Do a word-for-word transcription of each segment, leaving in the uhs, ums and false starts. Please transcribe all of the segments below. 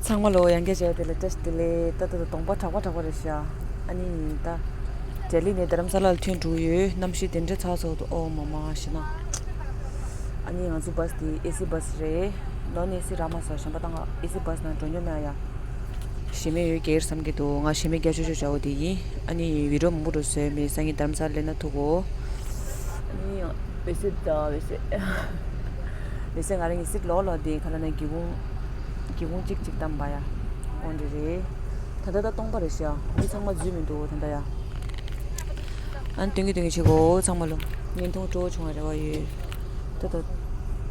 ཚང་མ་ལོ་ཡང་བསྐྱར་བྱས་དེ་ལ་བཀྲ་ཤིས་བདེ་ལེགས། ད་ད་ད་གདོང་པ་གྲགས་པ་གྲགས་པ་རེད་ཤག་ཨ་ནི་ད་ལྡི་ལི་ནས་རྡ་རམ་ས་ལ་ལ་ཐོན་འགྲོ་ཡོད། གནམ་གཤིས་དེ་འདྲ་ཚ་ཚ་འདུག་ཨོ་མ་མ་ཞེ་ན། ཨ་ནི་ང་ཚོ་བྷ་སི་དེ་ཨེ་སི་བྷ་སི་རེད། ནོན་ཨེ་སི་རག་མ་སོང་། གཞན་པ་ད་ང་ཨེ་སི་བྷ་སི་ནང་འགྲོ་མྱོང་མེད་ཡ། ཞེ་མེད་ཡོད་ཀྱི་རེད་བསམ་གྱི་འདུག་ང་ཞེ་མེད་རྒྱ་ཆོ་ཆོ་བྱ་བ་དེ་ཡིན། ཨ་ནི་བི་ཌི་ཡོ་མང་པོ་འགྲོ་བཟོས་མེད། སང་ཉིན་རྡ་རམ་ས་ལ་སླེབས་ན་ཐུག་གོ་ཨ་ནི་ཡང་འོད་ཟེར་ད་འོད་ཟེར། འོད་ཟེར་ང་རང་གི་སྲིད་ལོག་ལོག་དེ་ཁ་ལ་ན་སྒེའུ་ཁུང་། སྒེའུ་ཁུང་གཅིག་གཅིག་བསྡམས་པ་ཡ། འོ་འདྲ་རེད། ད་ལྟ་ད་སྟོང་པ་རེད་ཤག་མི་ཚང་མ་འཛུལ་མི་འདུག་ད་ལྟ་ཡ། ཨ་ནི་སྟོན་གྱི་སྟོན་གྱི་བྱེད་གོ་ཚང་མ་ལོ། བརྙན་ཐུང་སྤྲོ་བོ་བྱུང་བ་རེ་བ་ཡོད། ད་ད།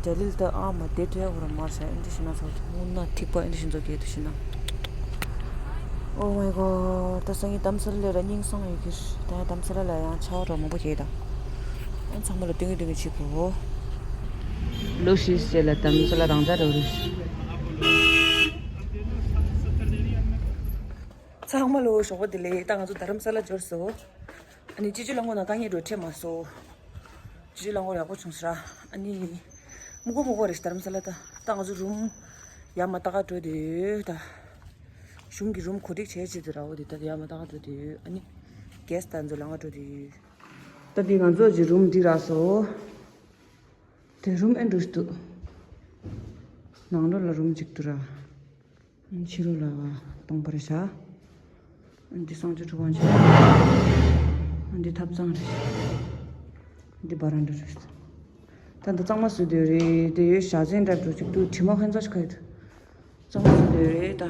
ལྡི་ལི་ལ་ད་ཨ་མ་བསྡད་ཐུབ་ཡ་ཁོ་རང་མ་རེད་ཤག་ཨེ་འདྲ་ཞིག་ན་ཚོགས་འདུག་དངོས་གནས་ཐིགས་པ་ཨེ་འདྲ་ཞིག་འཛོག་གི་འདུག་ཞེ་ན། Oh my god། ད་སང་ཉིན་རྡ་རམ་ས་ལ་སླེབས་ར་སྙིང་སངས་ཡོད་ཀྱི་རེད། ད་ཡང་རྡ་རམ་ས་ལ་ལ་ཡང་ཆར་པ་འདྲ་མང་པོ་རྒྱག་གི་ད། ཨ་ཚང་མ་ལ་སྟོན་གྱི་སྟོན་གྱི་བྱེད་དགོས། ལོ་ཤིས་ཟེར་ལ་རྡ་རམ་ས་ལ་རང་འཇགས་འགྲོ་རེད། ཚང་མ་ལོ་ཞོགས་པ་བདེ་ལེགས། ད་ང་ཚོ་རྡ་རམ་ས་ལ་འབྱོར་སོང་། ཨ་ནི་སྤྱི་སྤྱོད་རླངས་འཁོར་ནང་དཀའ་ངལ་འགྲོ་འཕྲད་མ་སོང་། སྤྱི་སྤྱོད་རླངས་འཁོར་ཡག་པོ་བྱུང་སོང་ར། ཨ་ནི། སྨུག་པ་སྨུག་པ་རེད་རྡ་རམ་ས་ལ་ད། ད་ང་ཚོ་རུམ་ཡར་མར་ལྟ་ག་འགྲོ་བསྡད་ཡོད་ད། གཞུང་གི་རུམ་གོ་སྒྲིག་བྱས་བྱས་ཏེ་ར་འོ་དེ་ད་ཡར་མར་ལྟ་ག་འགྲོ་བསྡད་ཡོད། ཨ་ནི་གེ་སི་ད་ཚོ་ལངས་ག་འགྲོ་བསྡད་ཡོད། ད་འདི་ང་ཚོ་གི་རུམ་འདི་རག་སོང་། དེ་རུམ་ཨེ་འགྲོ་ཞིག་འདུག་ནང་ལོགས་ལ་རུམ་གཅིག་འདུག་ར། ཕྱི་རུ་ལ་སྟོང་པ་རེད་ཤག་འདི་གསང་སྤྱོད་ཁྲུས་ཁང་ཆེ། འདི་ཐབ་ཚང་རེད། འདི་བ་རན་ཌ་རེད། ད་འདི་གཙང་མ་བཟོས་བསྡད་རེད། དེ་ཡོད་བཞག་ཚན་འདྲ་འགྲོ་གཅིག་འདུག་དྲི་མ་ཁན་ཚ་ཞིག་ཁ་ཡོད། གཙང་མ་བཟོས་བསྡད་རེད་ད།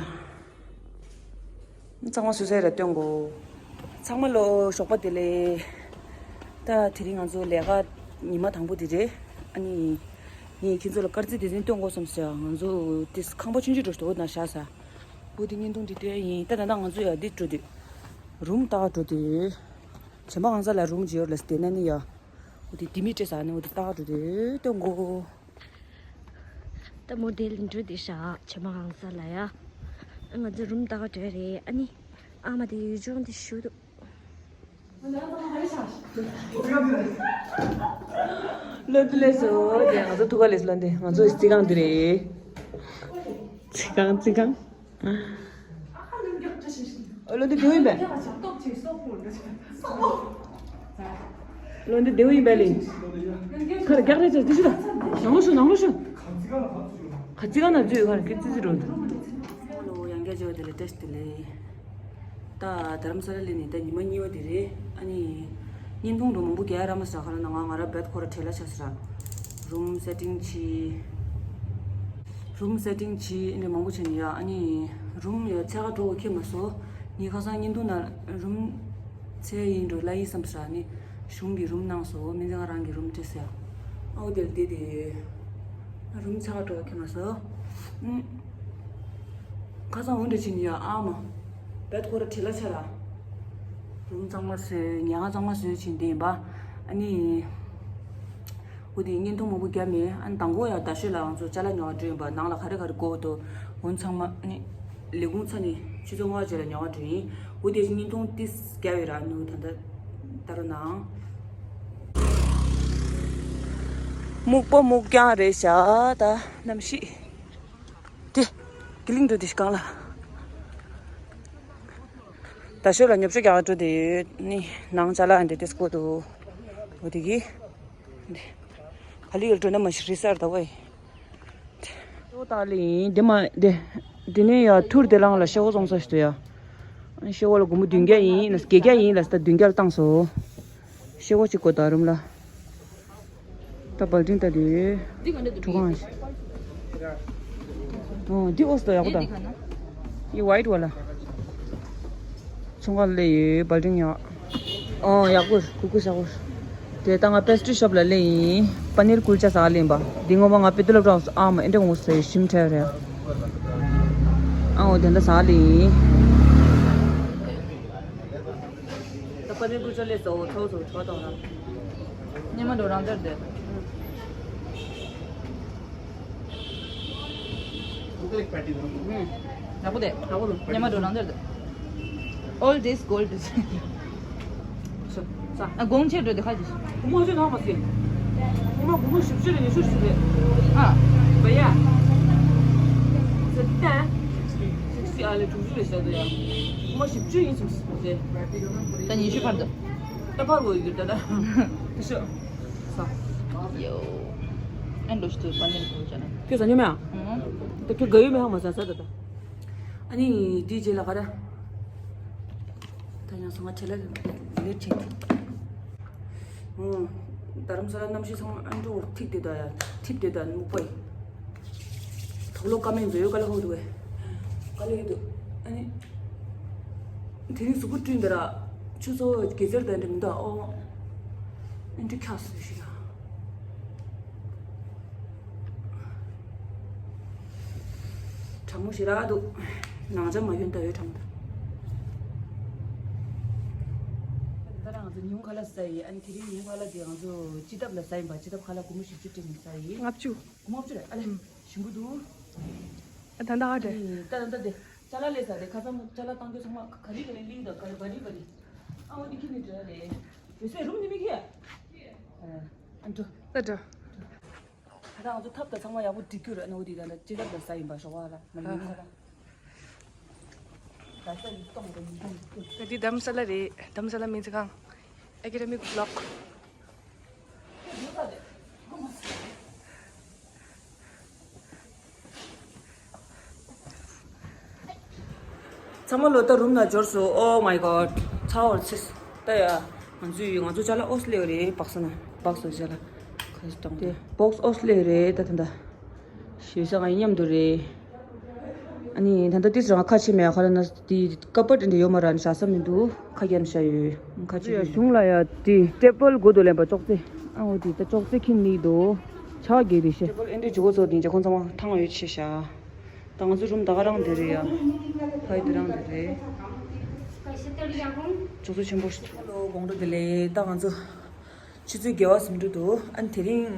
གཙང་མ་བཟོས་ཚར་ར་སྟོན་གོ་ཚང་མ་ལོ་ཞོགས་པ་བདེ་ལེགས། ད་དེ་རིང་ང་ཚོ་ལས་ཀ་ཉི་མ་དང་པོ་དེ་རེད། ཨ་ནི། ངས་ཁྱེད་ཚོ་ལ་དཀར་རྩི་དེ་ཚོ་སྟོན་དགོས་བསམ་སོང་། ང་ཚོ་དེ་ཁང་པ་ཆུང་ཆུང་འདྲ་ཞིག་འདུག་ན་བཞག་ས། འོ་དེ་བརྙན་ཐུང་དེ་སྟོན་ཡིན། ད་ད་ལྟ་ང་ཚོ་ཡ་འདི་འགྲོ་དུས། རུམ་ལྟ་ག་འགྲོ་དུས། བྱེ་མ་གང་ས་ལ་རུམ་ཅིག་ཡོད་ལ་བལྟས་ན་ནི་ཡ། འོ་དེ་དེ་མི་སྤྲད་ས་ནི་འོ་དེ་ལྟ་ག་འགྲོ་དུས་སྟོན་གོ་ད་མོ་དེ་ལ་འགྲོ་དུས་ཤག་བྱེ་མ་གང་ས་ལ་ཡ། ང་ཚོ་རུམ་ལྟ་ག་འགྲོ་རེད། ཨ་ནི། ཨ་མ་དེ་ཡུལ་ལྗོངས་དེ་ཞུ་འདུག་བློན་འདི་ལས་སོ། དེ་ང་ཚོ་ཐུག་ག་ལས་བློན་འདི་ང་ཚོ་རྩིག་ཁང་འདི་རེད། རྩིག་ཁང་རྩིག་ཁང་། བློན་འདི་དེའུ་ཡིན་པས། བློན་འདི་དེའུ་ཡིན་པས་ལེ། ཁ་ལ་རྒྱག་རེད་ཟེར་འདི་ཤི་ད། ནང་ལོགས་ཤོག་ནང་ལོགས་ཤོག་ཁ་རྩིག་ཁང་ན་འཛུལ་ཡོད་ཁ་ར་ཁི་རྩིག་རྩིག་འགྲོ་འདུག་ལོ་ཡང་བསྐྱར་བྱས་པ་དེ་ལ་བཀྲ་ཤིས་བདེ་ལེགས། ད་རྡ་རམ་ས་ལ་སླེབས་ནས་ད་ཉི་མ་གཉིས་པ་དེ་རེད། ཨ་ནི། བརྙན་ཐུང་འདྲ་མང་པོ་རྒྱག་ར་མ་ཟ་ཁ་ལ་ན་ང་ང་ར་བེད་ཁོ་ར་བྲེལ་ལ་ཆགས་སོང་ར། རུམ་སེ་ཊིང་བྱས། རུམ་སེ་ཊིང་བྱས་ཨ་ནི་མང་པོ་བྱས་ནས་ཡ། ཨ་ནི། རུམ་ཡ་ཕྱེད་ཀ་འགྲོ་འཁྱེར་མ་སོང་། ངས་ཁ་སང་བརྙན་ཐུང་ནང་རུམ་ཚད་ཡིན་འགྲོ་ལ་ཡིན་བསམ་སོང་། ཨ་ནི། གཞུང་གི་རུམ་གནང་སོང་། སྨན་རྩིས་ཁང་རང་གི་རུམ་སྤྲད་སོང་ཡ། ཨའོ་དེར་བསྡད་དེ་ཡོད། རུམ་ཕྱེད་ཀ་འགྲོ་འཁྱེར་མ་སོང་། ཨུམ། ཁ་སང་འོ་འདྲ་བྱས་ནས་ཡ་ཨ་མ། བེད་ཁོ་ར་བྲེལ་ལ་ཆགས་ར། རུམ་གཙང་མ་བཟོས་ཉལ་ཁང་གཙང་མ་བཟོས་བྱས་བསྡད་ཡིན་པ། ཨ་ནི། འོ་དེ་བརྙན་ཐུང་མང་པོ་བརྒྱབ་མེད། ཨ་ནི་དང་པོ་ཡང་རྡ་ཤོད་ལ་ང་ཚོ་ཅ་ལག་ཉོ་བ་འགྲོ་ཡིན་པ། ནང་ལ་ག་རེ་ག་རེ་དགོས་འདུག་འོ་ཚང་མ་ཨ་ནི། ལས་ཁུངས་ཚ་ནས་ཆུ་ཚོད་ལྔ་པ་རྗེས་ལ་ཉོ་བ་འགྲོ་ཡིན། འོ་དེ་བརྙན་ཐུང་ཏིས་བརྒྱབ་ཡོད་ར། ནུ་ད་ལྟ་ལྟ་རོགས་གནང་། སྨུག་པ་སྨུག་རྐྱང་རེད་ཤག་ད་གནམ་གཤིས། དེ། གི་ལིང་འགྲོ་དེ་ཤི་གང་ལ། རྡ་ཤོད་ལ་ཉོ་ཆ་རྒྱག་འགྲོ་དེ་ཡོད་ནི། ནང་ཅ་ལག་འདི་ཏེ་སྐོར་དུ། འོ་དེ་གི། ག་ལི་ཡོད་འགྲོ་ན་མ་ཤི་རི་སར་ད་བའི། ཤེ་བོ་ཏག་ལི་ཡིན་དེ་མ་དེ། དེ་ནས་ཡ་ཐུར་དེ་ལང་ལ་ཤེ་བོ་བཙོང་ས་ཞིག་ཏུ་ཡ། ཤེ་བོ་ལ་སྒོར་མོ་བདུན་བརྒྱ་ཡིན་ལ་བརྒྱད་བརྒྱ་ཡིན་ལ་ས་བདུན་བརྒྱ་ལ་བཏང་སོ། ཤེ་བོ་གཅིག་གོ་ད་རུམ་ལ། ད་བལ་ཏིང་ད་དེ། འདི་ག་འདྲ་འདུག་ཁྲུ་གང་ཞིག་ཨོ་འདི་ཨོ་སི་ད་ཡག་པོ་ད། འདི་ཁ་ན། འདི་ཝའིཊ་བ་ལ། ཚོང་ཁང་ལས་ཡོད་བལ་ཏིང་ཡག་ཨོ་ཡག་པོ་གུ་གུ་ཤག་པོ། དེ་ད་ང་པེ་སི་ཊི་རི་ཤོབ་ལ་སླེབས་ཡིན། པ་ནིར་ཀུལ་ཆ་ཟ་ག་སླེབས་ཡིན་པ། འདི་ངོ་མ་ང་པེ་ཏི་ལོབ་རང་ཨ་མ་ཨེ་འདྲ་ངོ་ཟེར་ཞིམ་ཁྲལ་རེད། ཨའོ་དེ་འདྲ་ཟ་ག་སླེབས་ཡིན། ད་པ་ནིར་ཀུལ་ཆ་སླེབས་སོང་། ཚོགས་སུ་ཚོགས་དང་ར། ཉི་མ་འགྲོ་རང་དེར་བསྡད། ཡག་པོ་དེ། ཉི་མ་འགྲོ་རང་དེར་བསྡད། All this gold is ས། ཨ་དགོང་ཆེ་འགྲོ་དེ་ཁ་ཅིག་ཨོ་མ་ཅི་ནང་མ་ཟིན། ཨོ་མ་དགོང་མོ་བཞི་བཅུ་རེ་ཉི་ཤུ་ཞིག་རེད། ཨ། བ་ཡ། ཟེར་ཏེ། སི་ཨ་ལེ་དྲུག་ཅུ་རེད་ཤག་ད་ཡ། ཁོ་མོ་བཞི་བཅུ་ཡིན་ཟེར་ཟེར་ཏེ། ད་ཉི་ཤུ་ཕར་འདུག་ད་ཕར་གོ་ཡི་ད་ད། ད་ཤོ། ས། ཡོ། ཨན་འགྲོ་ཤི་ཏུ་པ་ཉན་གོ་ཅ་ན། ཁྱོད་ཟ་ཉོ་མེད་ཨ། ད་ཁྱོད་ག་ཡོད་མེད་ཧ་མ་ཟ་ས་ད་ད། ཨ་ནི་དེའི་རྗེས་ལ་ག་རེ། ད་ཡང་སོང་ང་ཁྲེ་ལ་ལེ་ཁྲེ། ཨོ། རྡ་རམ་ས་ལ་གནམ་གཤིས་ཚང་མ་ཨན་འགྲོ་ཐིག་དེ་ད་ཡ་ཐིབ་དེ་ད་ནུག་པ་ཡི། དོག་ལོ་ཀ་མེད་མཛོད་ཡོད་ག་ལ་ཧོ་འདུག་ག་ལ་ཡོད་འདུག་ཨ་ནི། དེ་རིང་གཟུགས་པོ་བཀྲུས་འདི་ར། ཆུ་ཚོད་དགེ་ཟེར་དང་འདྲ་མི་འདུག་ཨོ། ཨན་འགྲོ་ཁྱག་སུ་ཞིག་ཡ། གྲང་མོ་ཞེ་དྲག་འདུག་ནང་ཆ་མ་གྱོན་ད་ཡོད་གྲང་མོ་ད། ད་ང་ཚོ་ཉིན་གུང་ཁ་ལག་ཟ་ཡི། ཨ་ནི་དེ་རིང་ཉིན་གུང་ཁ་ལག་དེ་ང་ཚོ་སྤྱི་ཐབ་ལ་ཟ་ཡིན་པ། སྤྱི་ཐབ་ཁ་ལག་སྒོར་མོ་བཞི་བཅུ་སྤྲད་ནས་ཟ་ཡི། ལྔ་བཅུ། སྒོར་མོ་བཅུ་རེད་ཨ་ལེ། ཞིམ་པོ་འདུག་ཨ་ད་ད་ཨ་ཨ་ནི་ད་ད་ད་དེ་ཅ་ལག་ལས་ས་དེ་ཁ་སང་ཅ་ལག་བཏང་རྒྱུ་ཚང་མ་ག་རི་ག་རི་ལིང་དང་ག་རི་བ་རི་བ་རི། ཨ་འོ་དེ་ཁྱི་ནི་འདྲ་རེད། ཡོད་སའི་རུམ་ནི་མི་ཁྱི། ཨ་འགྲོ། ད་འགྲོ། ད་ང་ཚོ་ཐབ་དང་ཚང་མ་ཡག་པོ་སྒྲིག་རྒྱུ་རེད། ཨ་ནི་འོ་དེ་ད་ད་ཅི་ཐབ་དང་ས་ཡིན་པ་ཞོགས་པ་ལ་མ་ཡིན་ཁ་ལ། ད་ས་ཡིན་གཏོང་དང་ཡིན་གཏོང་ཡིན་གཏོང་། ད་འདི་དྷ་རམ་ས་ལ་རེད། དྷ་རམ་ས་ལ་སྨན་རྩིས་ཁང་། Academic Block། ཚང་མ་ལོ་ད་རུམ་ན་འབྱོར་སོང་། Oh my god། ཚ་བར་ཚིས། ད་ཡ། ང་ཚོས་ང་ཚོ་ཅ་ལག་ཨོ་སི་ལེ་རེད། སྦག་ས་ན་སྦག་སོ་ཅ་ལག་ཁ་སྟོང་དེ་སྦོག་སི་ཨོ་སི་ལེ་རེད། ད་ད་ད་ཞེ་ས་ང་མཉམ་དུ་རེད། ཨ་ནི་ད་ལྟ་ཏིས་རང་ཁ་ཕྱེ་མེད་ཁ་ལ་ན་དེ་ཀ་པར་འདྲ་ཡོད་མ་ར་ནི་བཞག་ས་མི་འདུག་ཁ་རྒྱབ་ནས་བཞག་ཡོད། ཁ་ཕྱེ་ཡ་གཞུང་ལ་ཡ་དེ་ཊེ་བལ་དགོས་འདུག་ལེན་པ་ཅོག་ཙེ། ཨ་འོ་དེ་ད་ཅོག་ཙེ་ཁྱིམ་ནི་འདུག་ཆ་གེ་རེ་ཤེ། ཊེ་བལ་ཨེ་འདྲ་ཇུ་གོ་ཚོ་དེ་ཇ་ཁོང་ཚང་མ་ཐང་ཡོད་ཆེ་ཤ། ད་ང་ཚོ་རུམ་ད་ག་རང་དེ་རེད་ཡ། ཕ་ཡི་དེ་རང་དེ་རེད། ཅོག་ཙེ་ཆེན་པོ་ཞིག་ལོ་དགོང་དྲོ་དེ་ལས་ད་ང་ཚོ་ཆུ་ཚོད་བརྒྱད་པ་ཟིན་འགྲོ་འདུག་ཨ་ནི་དེ་རིང་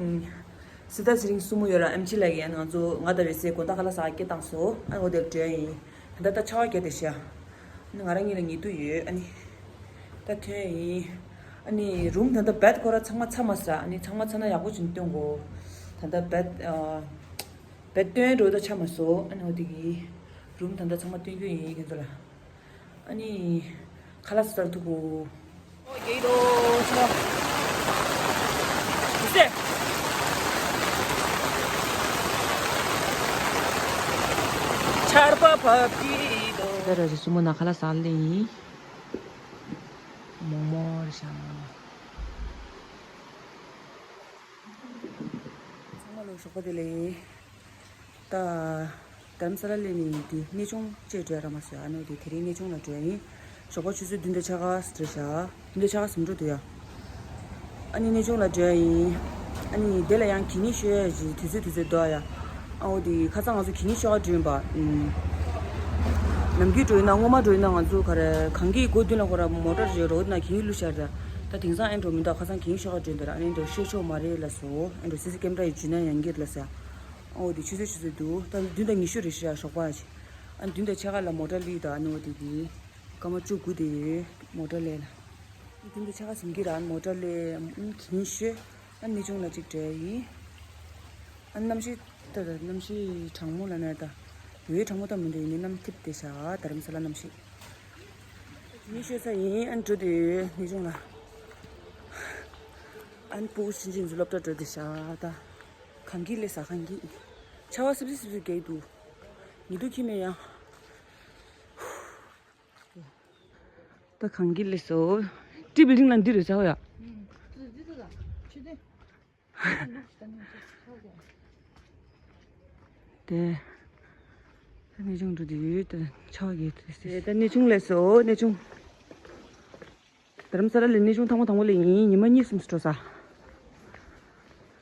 སི་ཏ་དེ་རིང་སྲུ་མོ་ཡོད་ར་ཨེམ་ཆི་ལ་ཡན་ང་ཚོ་ང་དང་བེ་སའི་དགོང་དག་ཁ་ལག་ཟ་སྐད་བཏང་སོང་། ཨ་ནི་འོ་དེར་འགྲོ་ཡིན། ད་ལྟ་ད་ཆར་པ་བརྒྱབ་བསྡད་ཤག་ཨ་ནི་ང་རང་གཉིས་ལ་ཉལ་དུ་ཡོད། ཨ་ནི་ད་ཐོན་ཡིན། ཨ་ནི་རུམ་ད་ལྟ་བེད་ཁོ་ར་ཚང་མ་ཚ་མ་ཟ། ཨ་ནི་ཚང་མ་ཚ་ན་ཡག་པོ་བྱུང་སྟོན་གོ་ད་ལྟ་བེད་ཨ། བེད་སྟོན་འགྲོ་ད་ཆ་མ་སོང་། ཨ་ནི་འོ་དེ་གི་རུམ་ད་ལྟ་ཚང་མ་སྟོན་རྒྱུ་ཡིན་ཁྱེད་ཚོ་ལ། ཨ་ནི་ཁ་ལག་ཟ་ཐུབ་གོ་ཨོ་རྒྱལ་རོ་ཆ། ཟེ། ཆར་པ་བབས་ཀྱི་འདུག་ད་ར་ཞིག་སྲུ་མོ་ན་ཁ་ལག་ཟ་ལེ་ཡིན། མོག་མོག་རེད་ཤག་ཚང་མ་ལོ་ཞོགས་པ་བདེ་ལེགས། ད་དྷ་རམ་ས་ལ་སླེབས་ནས་འདི་གནས་ཆུང་བཅས་འགྲོ་ཡ་ར་མ་ཟེར། ཨ་ནི་འོ་དེ་དེ་རིང་གནས་ཆུང་ལ་འགྲོ་ཡ་ཡིན། ཞོགས་པ་ཆུ་ཚོད་བདུན་དང་ཕྱེད་ཀ་འགྲོ་ཤག་བདུན་དང་ཕྱེད་ཀ་ཟིན་འགྲོ་འདུག་ཡ། ཨ་ནི་གནས་ཆུང་ལ་འགྲོ་ཡ་ཡིན། ཨ་ནི་དེ་ལ་ཡང་གད་སྙིགས་ཤོད་ཡ་ཞིག་དུས་ཚོད་དུས་ཚོད་འདུག་ཡ། ཨ་འོ་དེ་ཁ་སང་ང་ཚོ་གད་སྙིགས་ཤོད་ག་འགྲོ་ཡིན་པ། ཨུམ། ནམ་རྒྱུན་འགྲོ་ཡིན་ན་སྔོན་མ་འགྲོ་ཡིན་ན་ང་ཚོ་ག་རེ་གངས་སྐྱིད་སྒོ་མདུན་ལ་ཁོ་ར་མོ་ཊ་རེད་རོ་ན་གད་སྙིགས་བླུགས་ཤར་ར། ད་དེང་སང་ཨེ་འགྲོ་མི་འདུག་ཁ་སང་གད་སྙིགས་ཤོད་ག་འགྲོ་ཡིན་ད་ར། ཨ་ནི་འགྲོ་ཤོད་ཆོག་མ་རེད་ལ་སོ། ཨེ་འགྲོ་སི་སི་ཀེམ་ར་ཡི་ཇུས་ན་ཡང་གེར་ལ་ས། ཨོ་དེ་ཆུ་ཚོད་ཆུ་ཚོད་འདུག་ད་བདུན་དང་ཉི་ཤུ་རེད་ཤག་ཞོགས་པ་ཞིག་ཨ་བདུན་དང་ཕྱེད་ཀ་ལ་མོ་ཊ་སླེབས་ད། ཨ་ནི་འོ་དེ་གི་སྐར་མ་བཅུ་དགུ་དེ་ཡོད་མོ་ཊ་སླེབས་ལ། བདུན་དང་ཕྱེད་ཀ་ཟིན་གི་ར་མོ་ཊ་སླེབས། ཨ་གད་སྙིགས་ཤོད། ཨ་གནས་ཆུང་ལ་གཅིག་འགྲོ་ཡིན། ཨ་གནམ་གཤིས་ད་ད་གནམ་གཤིས་གྲང་མོ་ལ་ན་ད། འོའི་གྲང་མོ་ད་མི་འདུག་ཡིན་ནའི་གནམ་འཐིབས་བསྡད་ཤག་དྷ་རམ་ས་ལ་གནམ་གཤིས། གད་སྙིགས་ཤོད་ས་ཡིན། ཨ་འགྲོ་དུས་གནས་ཆུང་ལ། ཨ་ནི་སྤུ་གུ་ཆུང་ཆུང་ཚོ་སློབ་གྲྭ་འགྲོ་དུས་ཤག་ད། གངས་སྐྱིད་ལས་ས་གངས་སྐྱིད། ཆར་པ་སིབ་སིབ་སིབ་སིབ་རྒྱག་གི་འདུག་ཉི་གདུགས་ཁྱི་མེད་ཡ། ད་གངས་སྐྱིད་ལས་སོ། ཏི་བིལ་ཌིང་ལ་འདི་རུ་ཟ་བ་ཡ། དེ། ད་གནས་ཆུང་འགྲོ་དུས་ད་ཆར་པ་རྒྱག་དུས་ཟེར། ད་གནས་ཆུང་ལས་སོ་གནས་ཆུང་། དྷ་རམ་ས་ལ་ལ་གནས་ཆུང་དང་པོ་དང་པོ་ལ་ཡིན། ཉི་མ་གཉིས་གསུམ་སུ་འགྲོ་ས།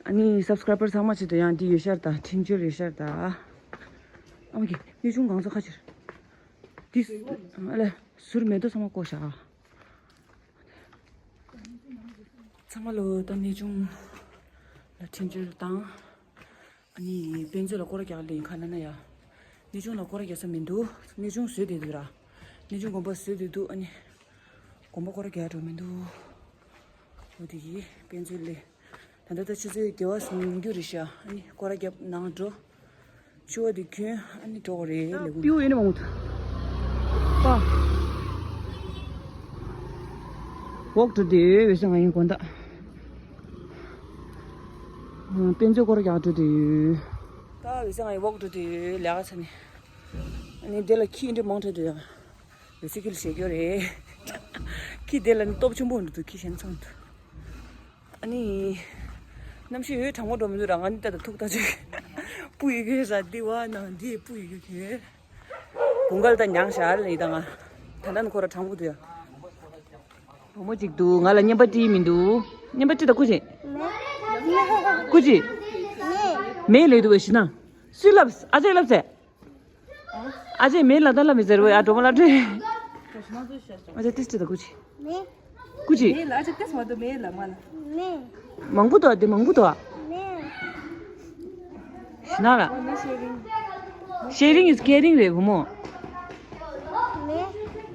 ཨ་ནི་སབ་སི་ཀ་རའི་བར་ཚང་མ་ཆེད་དུ་ཡང་འདི་ཡོད་ཤར་ད་འཕྲིན་བཅོལ་ཡོད་ཤར་ད། ཨ་མ་གི་གནས་ཆུང་གང་ཚོ་ཁ་ཕྱིར། འདི་ཨ་ལེ་ཟུར་མེ་ཏོག་ཚང་མ་བཀོག་ཤག་ཚང་མ་ལོ་ད་གནས་ཆུང་ལ་འཕྲིན་བཅོལ་དང་། ཨ་ནི་དཔེ་མཛོད་ལ་སྐོར་ར་རྒྱག་ལེ་ཡིན་ཁ་ན་ན་ཡ། གནས་ཆུང་ལ་སྐོར་ར་རྒྱག་ས་མི་འདུག་གནས་ཆུང་བཟོས་བསྡད་འདུག་ར། གནས་ཆུང་དགོན་པ་བཟོས་བསྡད་འདུག་ཨ་ནི་དགོན་པ་སྐོར་ར་རྒྱག་འགྲོ་མི་འདུག་འོ་དེ་གི་དཔེ་མཛོད་ལས། ད་ལྟ་ད་ཆུ་ཚོད་བརྒྱད་པ་ཟིན་རྒྱུ་རེད་ཤག་ཨ་ནི་སྐོར་ར་རྒྱབ་ནང་འགྲོ། ཆུ་བ་དེ་གྱོན་ཨ་ནི་འགྲོ་དགོས་རེད་ལས་ཀུན། པིའུ་ཡིན་ནི་མང་པོ་འདུག་པ། འོག་འགྲོ་དུས་འོད་ཟེར་ང་ཡིན་དགོན་བདག་དཔེ་མཛོད་སྐོར་རྒྱག་འགྲོ་དུས། ད་འོད་ཟེར་ང་ཡིན་འོག་འགྲོ་དུས་ལས་ཀ་ཚ་ནས། ཨ་ནི་དེ་ལ་ཁྱི་འདྲ་མང་དྲགས་འདུག་ཡ། འོད་ཟེར་ཁྱི་ལ་ཞེད་སྐྱོ་རེད། ཁྱི་དེ་ལ་ནི་སྟོབས་ཆེན་པོ་འདུག་ཁྱི་གཞན་ཚང་འདུག་ཨ་ནི། གནམ་གཤིས་ཡོད་གྲང་མོ་འགྲོ་མི་འདུག་ར། ང་ནི་ད་ལྟ་ཐུག་ད་ཅིག་སྤུ་ཡི་གེ་ར་འདི་བ་ན་འདི་སྤུ་ཡི་གེ་གི། དགུན་ཁ་ལ་ད་མྱངས་ཤག་ལ་ཡི་ད་ང་། ད་ལྟ་ནི་ཁོ་ར་གྲང་མོ་འདུག་ཡ། བུ་མོ་གཅིག་འདུག་ང་ལ་བརྙན་པར་བྲིས་མི་འདུག་བརྙན་པར་བྲིས་ད་སྐུ་མཁྱེན། སྐུ་མཁྱེན། མེད་ལས་འདུག་བས་ཤི་ན། སུས་ལབ། ཨ་ཅེ་ལབ་ཟེར། ཨ་ཅེ་མེད་ལ་ད་ལ་མི་ཟེར་བས། ཨ་གྲོགས་མོ་ལ་སྤྲོད། ཨ་ཅེ་ཏིས་ཏི་ད་ཀུ་ཅི། མེད། ཀུ་ཅི། མེད་ལ། ཨ་ཅེ་ཏིས་མ་གཏོགས་མེད་ལ་མ་ལ། མེད། མང་པོ་འདུག་ཨ། དེ་མང་པོ་འདུག་ཨ། མེད། ཤི་ན་ལ། Sharing is caring རེད་བུ་མོ། མེད།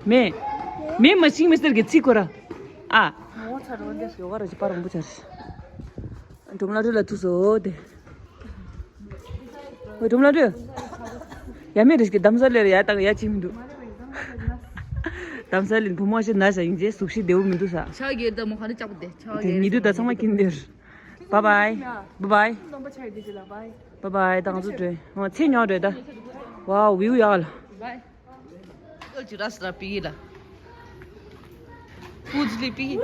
མེད། མེད་མ་ཤིང་མི་སེར་གྱི་ཚིག་གོ་ར། ཨ། ཡོ་ག་ར་ཅི་པར་མང་པོ་ཆར། སྒྲོམ་ལ་རུ་ལ་ཐུག་སོ་དེ། ཝེ་སྒྲོམ་ལ་རུ། ཡ་མེད་རེ་ཞིག་གི་དམ་ས་ལེར་ཡ་ཏག་ཡ་ཅི་མི་འདུག་དམ་ས་ལེན་བུ་མོ་ཞིག་ན་ཞག་ཡིན་རྗེས་གཟུགས་ཤིག་བདེ་བོ་མི་འདུག་ས། ཆ་གེ་ད་མོ་ཧ་ནི་ཅག་པོ་དེ་ཆ་དེ་གེ་ཉི་དུ་ད་ཚང་མ་ཀིན་དེར། Bye bye. Bye bye. Bye bye. ད་ང་ཚོ་འགྲོ། ང་ཚེ་ཉོག་འགྲོ་ད། ཝའོ་བིའུ་ཡག་ལ། ཀལ་ཅི་ར་སི་ར་པི་ལ། ཕུ་ཛི་ལི་པི།